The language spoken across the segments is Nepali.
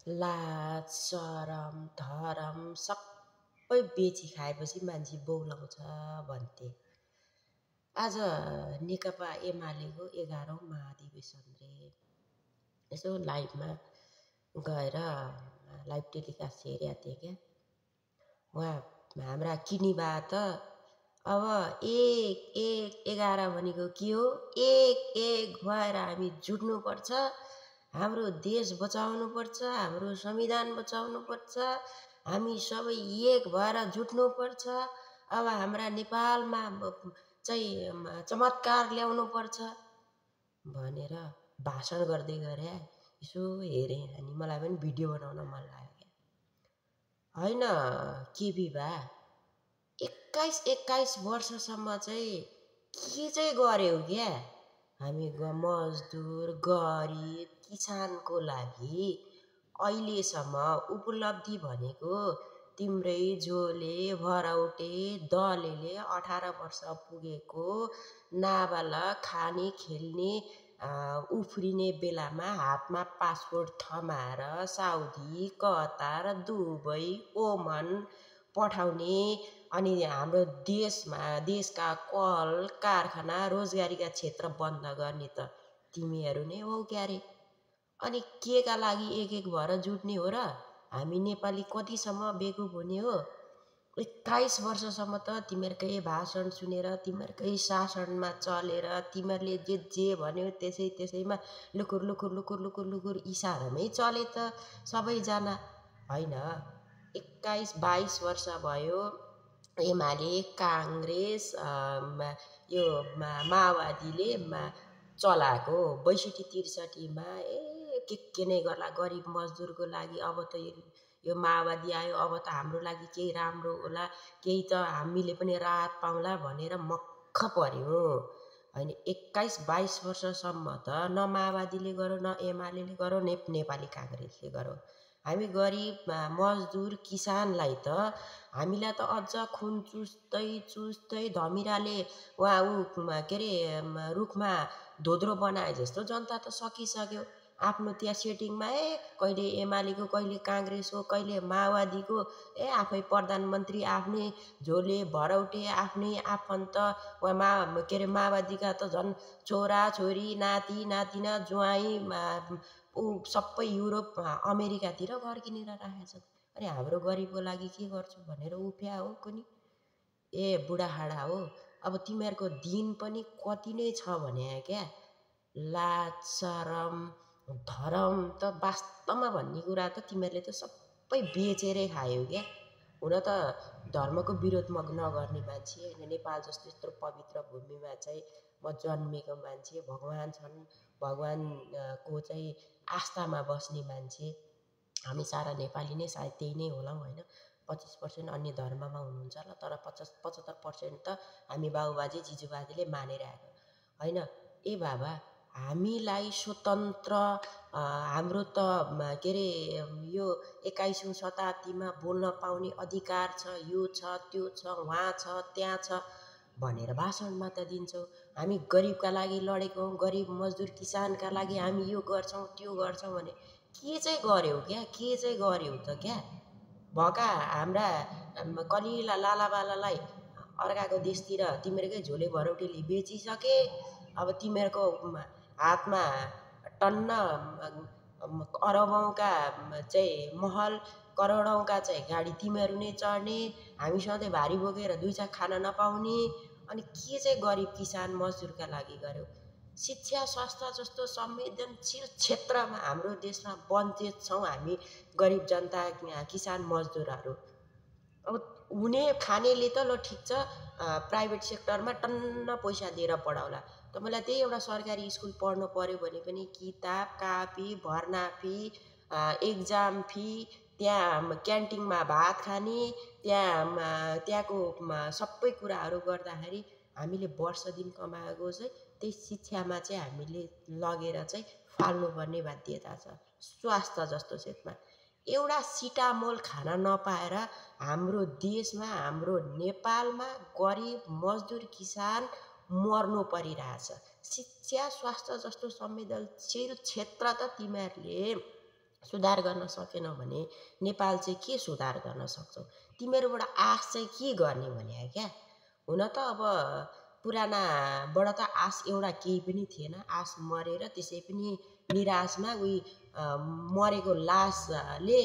लाज शरम धरम सबै बेची खाएपछि मान्छे बौलाउँछ भन्थे। आज नेकपा एमालेको 11औं महाधिवेशन रे। यसो लाइभमा गएर लाइभ टेलिकास्ट हेरेका थिएँ क्या। उहाँ हाम्रा किनिबा त अब 1-1-11 भनेको के हो, एक भएर हामी जुट्नुपर्छ, हाम्रो देश बचाउनुपर्छ, हाम्रो संविधान बचाउनुपर्छ, हामी सबै एक भएर जुट्नुपर्छ। अब हाम्रा नेपालमा चाहिँ चमत्कार ल्याउनुपर्छ भनेर भाषण गर्दै गरे। यसो हेरेँ अनि मलाई पनि भिडियो बनाउन मन लाग्यो। होइन केपी बा 21 वर्षसम्म चाहिँ के चाहिँ गर्यौ क्या? हामी मजदुर गरिब किसानको लागि अहिलेसम्म उपलब्धि भनेको तिम्रै झोले भरौटे दलेले 18 वर्ष पुगेको नाबालक खाने खेल्ने उफ्रिने बेलामा हातमा पासपोर्ट थमाएर साउदी कतार दुबई ओमान पठाउने अनि हाम्रो देशका कल कारखाना रोजगारीका क्षेत्र बन्द गर्ने त तिमीहरू नै हौ क्यारे। अनि केका लागि एक भएर जुट्ने हो र? हामी नेपाली कतिसम्म बेकुफ हुने हो? 21 वर्षसम्म त तिमीहरूकै भाषण सुनेर तिमीहरूकै शासनमा चलेर तिमीहरूले जे भन्यो त्यसैमा लुकुर इसारामै चले त सबैजना। होइन 21-22 वर्ष भयो एमाले काङ्ग्रेस यो माओवादीले चलाएको 62-63मा के नै गर्ला गरिब मजदुरको लागि। अब त यो माओवादी आयो, अब त हाम्रो लागि केही राम्रो होला, केही त हामीले पनि राहत पाउँला भनेर मक्ख पर्यो। होइन 21-22 वर्षसम्म त न माओवादीले गर्यो न एमाले गर्यो न नेपाली काङ्ग्रेसले गर्यो। हामी गरिब मजदुर किसानलाई त हामीलाई त अझ खुन चुस्दै धमिराले के अरे रुखमा धोद्रो बनाए जस्तो जनता त सकिसक्यो। आफ्नो त्यहाँ सेटिङमा कहिले एमालेको कहिले काङ्ग्रेसको कहिले माओवादीको आफै प्रधानमन्त्री आफ्नै झोले भरौटे आफ्नै आफन्त के अरे माओवादीका त झन् छोरा छोरी नाति नातिना ज्वाइँ सबै युरोप अमेरिकातिर घर किनेर राखेका छन्। अनि हाम्रो गरिबको लागि के गर्छु भनेर उफ्या हो कुनी? बुढाहाडा हो। अब तिमीहरूको दिन पनि कति नै छ भने क्या? लाज शरम धरम त वास्तवमा भन्ने कुरा त तिमीहरूले त सबै बेचेरै खायौ क्या। हुन त धर्मको विरोध म नगर्ने मान्छे होइन। नेपाल जस्तो यत्रो पवित्र भूमिमा चाहिँ म जन्मेको मान्छे, भगवान् छन्, भगवान्को चाहिँ आस्थामा बस्ने मान्छे। हामी सारा नेपाली नै सायद त्यही नै होला होइन। 25% अन्य धर्ममा हुनुहुन्छ होला, तर 75% त हामी बाबुबाजे जिजुबाजेले मानेर आएको होइन। बाबा हामीलाई स्वतन्त्र हाम्रो त के अरे यो 21औं शताब्दीमा बोल्न पाउने अधिकार छ, यो छ त्यो छ वहाँ छ त्यहाँ छ भनेर भाषणमा त दिन्छौँ। हामी गरिबका लागि लडेको हौँ, गरिब मजदुर किसानका लागि हामी यो गर्छौँ त्यो गर्छौँ भने के चाहिँ गर्यौ क्या? के चाहिँ गर्यौ त क्या? भएका हाम्रा कलिला लालाबालालाई अर्काको देशतिर तिमीहरूकै झोले भरौटेले बेचिसके। अब तिमीहरूको हातमा टन्न अरबौँका चाहिँ महल करोडौँका चाहिँ गाडी तिमीहरू नै चढ्ने, हामी सधैँ भारी बोकेर 2 छाक खान नपाउने। अनि के चाहिँ गरिब किसान मजदुरका लागि गर्यो? शिक्षा स्वास्थ्य जस्तो संवेदनशील क्षेत्रमा हाम्रो देशमा वञ्चित छौँ हामी गरिब जनता किसान मजदुरहरू। अब हुने खानेले त ल ठिक छ प्राइभेट सेक्टरमा टन्न पैसा दिएर पढाउला। तपाईँलाई त्यही एउटा सरकारी स्कुल पढ्नु पर्यो भने पनि किताब कापी भर्ना फी एक्जाम फी त्यहाँ क्यान्टिनमा भात खाने त्यहाँको सबै कुराहरू गर्दाखेरि हामीले वर्ष दिन कमाएको चाहिँ त्यही शिक्षामा चाहिँ हामीले लगेर चाहिँ फाल्नुपर्ने बाध्यता छ। स्वास्थ्य जस्तो क्षेत्रमा एउटा सिटामोल खान नपाएर हाम्रो देशमा हाम्रो नेपालमा गरिब मजदुर किसान मर्नु परिरहेछ। शिक्षा स्वास्थ्य जस्तो संवेदनशील क्षेत्र त तिमीहरूले सुधार गर्न सकेनौ भने नेपाल चाहिँ के सुधार गर्न सक्छौ? तिमीहरूबाट आश चाहिँ के गर्ने भने क्या? हुन त अब पुरानाबाट त आश एउटा केही पनि थिएन। आश मरेर त्यसै पनि निराशमा मरेको लासले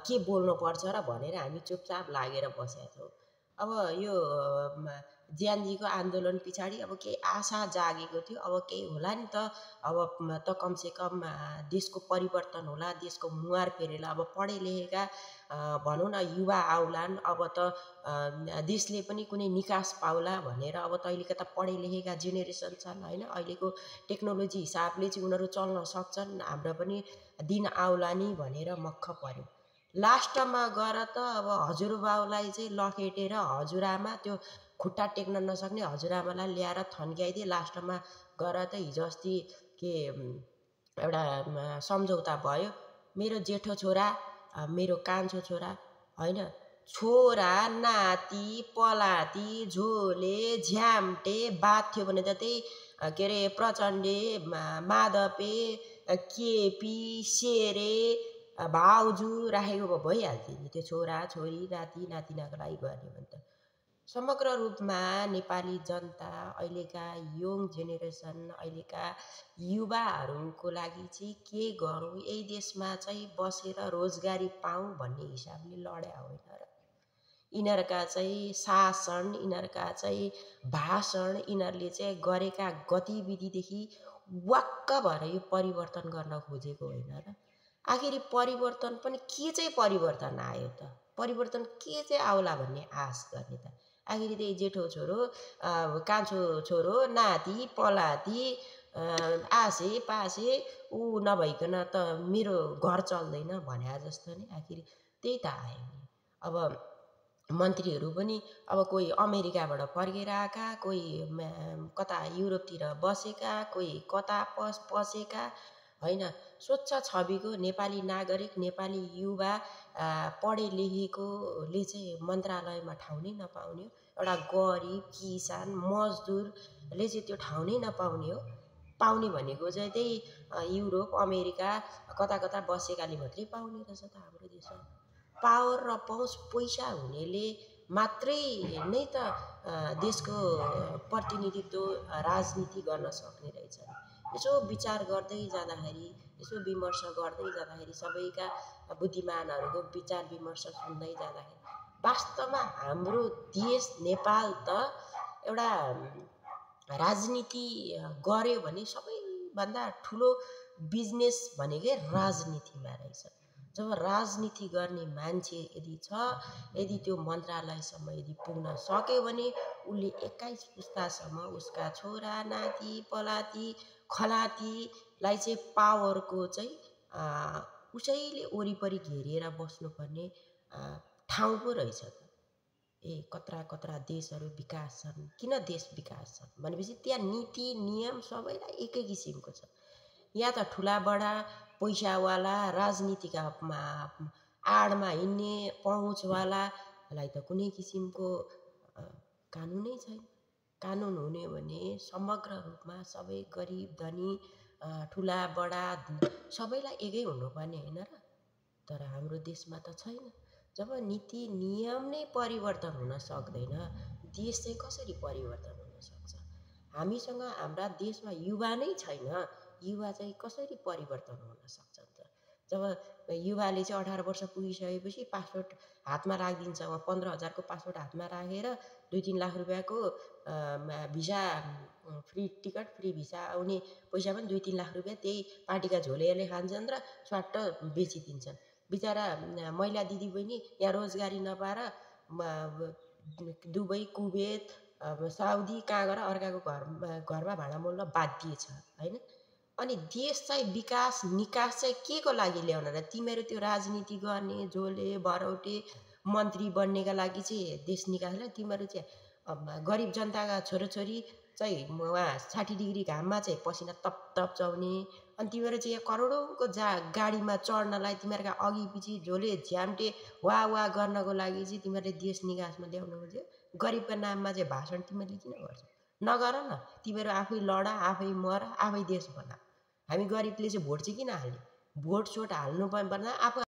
के बोल्नुपर्छ र भनेर हामी चुपचाप लागेर बसेका छौँ। अब यो ज्यानजीको आन्दोलन पछाडि अब केही आशा जागेको थियो। अब केही होला नि त, अब त कमसेकम देशको परिवर्तन होला, देशको मुहार फेरेला। अब पढे लेखेका भनौँ न युवा आउलान्, अब त देशले पनि कुनै निकास पाउला भनेर। अब त अहिलेका त पढे लेखेका जेनेरेसन छन् होइन, अहिलेको टेक्नोलोजी हिसाबले चाहिँ उनीहरू चल्न सक्छन्, हाम्रो पनि दिन आउला नि भनेर मक्ख पर्यो। लास्टमा गएर त अब हजुरबाउलाई चाहिँ लखेटेर हजुरआमा, त्यो खुट्टा टेक्न नसक्ने हजुरआमालाई ल्याएर थन्क्याइदिए। लास्टमा गएर त हिजो अस्ति के एउटा सम्झौता भयो। मेरो जेठो छोरा, मेरो कान्छो छोरा होइन, छोरा नाति पलाती झोले झ्याम्टे बात थियो भने त त्यही के अरे प्रचण्डे माधवे केपी शेरे भाउजू राखेको भइहाल्थ्यो नि। त्यो छोरा छोरी नाति नातिनाको लागि गर्ने भने त समग्र रूपमा नेपाली जनता, अहिलेका यङ जेनेरेसन, अहिलेका युवाहरूको लागि चाहिँ के गरौँ, यही देशमा चाहिँ बसेर रोजगारी पाऊँ भन्ने हिसाबले लड्या होइन र। यिनीहरूका चाहिँ शासन, यिनीहरूका चाहिँ भाषण, यिनीहरूले चाहिँ गरेका गतिविधिदेखि वाक्क भएर यो परिवर्तन गर्न खोजेको होइन र। आखिरी परिवर्तन पनि के चाहिँ परिवर्तन आयो त? परिवर्तन के चाहिँ आउला भन्ने आश गर्ने त? आखिरी त्यही जेठो छोरो, कान्छो छोरो, नाति पलाती आसे पासे ऊ नभइकन त मेरो घर चल्दैन भने जस्तो नि आखिरी त्यही त आयो नि। अब मन्त्रीहरू पनि अब कोही अमेरिकाबाट फर्केर आएका, कोही कता युरोपतिर बसेका, कोही कता पसेका होइन। स्वच्छ छविको नेपाली नागरिक, नेपाली युवा पढे लेखेकोले चाहिँ मन्त्रालयमा ठाउँ नै नपाउने हो। एउटा गरिब किसान मजदुरले चाहिँ त्यो ठाउँ नै नपाउने हो। पाउने भनेको चाहिँ त्यही युरोप अमेरिका कता कता बसेकाले मात्रै पाउने रहेछ त हाम्रो देशमा। पावर र पहुँच पैसा हुनेले मात्रै नै त देशको प्रतिनिधित्व राजनीति गर्न सक्ने रहेछ। यसो विचार गर्दै जाँदाखेरि, यसो विमर्श गर्दै जाँदाखेरि, सबैका बुद्धिमानहरूको विचार विमर्श सुन्दै जाँदाखेरि वास्तवमा हाम्रो देश नेपाल त एउटा राजनीति गर्यो भने सबैभन्दा ठुलो बिजनेस भनेकै राजनीतिमा रहेछ। जब राजनीति गर्ने मान्छे यदि छ, यदि त्यो मन्त्रालयसम्म यदि पुग्न सक्यो भने उसले 21 पुस्तासम्म उसका छोरा नाति पलाती खलातीलाई चाहिँ पावरको चाहिँ उसैले वरिपरि घेरेर बस्नुपर्ने ठाउँ पो रहेछ त। कत्रा कत्रा देशहरू विकास छन्। किन देश विकास छन् भनेपछि त्यहाँ नीति नियम सबैलाई एकै किसिमको छ। यहाँ त ठुला बडा पैसावाला राजनीतिका आडमा हिँड्ने पहुँचवालालाई त कुनै किसिमको कानुनै छैन। कानुन हुने भने समग्र रूपमा सबै गरिब धनी ठुला बडा सबैलाई एकै हुनुपर्ने होइन र। तर हाम्रो देशमा त छैन। जब नीति नियम नै परिवर्तन हुन सक्दैन, देश चाहिँ कसरी परिवर्तन हुन सक्छ? हामीसँग हाम्रा देशमा युवा नै छैन, युवा चाहिँ कसरी परिवर्तन हुन सक्छ त? जब युवाले चाहिँ 18 वर्ष पुगिसकेपछि पासपोर्ट हातमा राखिदिन्छ, 15,000 को पासपोर्ट हातमा राखेर 2-3 लाख रुपियाँको visa free ticket free visa आउने पैसा पनि 2-3 लाख रुपियाँ त्यही पार्टीका झोलेहरूले खान्छन् र स्वाट्ट बेचिदिन्छन्। बिचरा महिला दिदीबहिनी यहाँ रोजगारी नपाएर दुबई कुवेत साउदी कहाँ गएर अर्काको घरमा भाँडा मोल्न बाध्य छ होइन। अनि देश चाहिँ विकास निकास चाहिँ के को लागि ल्याउन र? तिमीहरू त्यो राजनीति गर्ने झोले भरौटे मन्त्री बन्नेका लागि चाहिँ देश निकासलाई, तिमीहरू चाहिँ गरिब जनताका छोराछोरी चाहिँ वहाँ 60 डिग्री घाममा चाहिँ पसिना तप तप चाउने। अनि तिमीहरू चाहिँ यहाँ करोडौँको गाडीमा चढ्नलाई तिमीहरूका अघि पछि झोले झ्याम्टे वाह गर्नको लागि चाहिँ तिमीहरूले देश निकासमा ल्याउनु खोज्यो। गरिबका नाममा चाहिँ भाषण तिमीहरूले किन गर्छौ? नगर न, तिमीहरू आफै लड, आफै मर, आफै देश बना। हामी गरिबले चाहिँ भोट चाहिँ किन हाल्ने? भोटसोट हाल्नु पर्दा आफू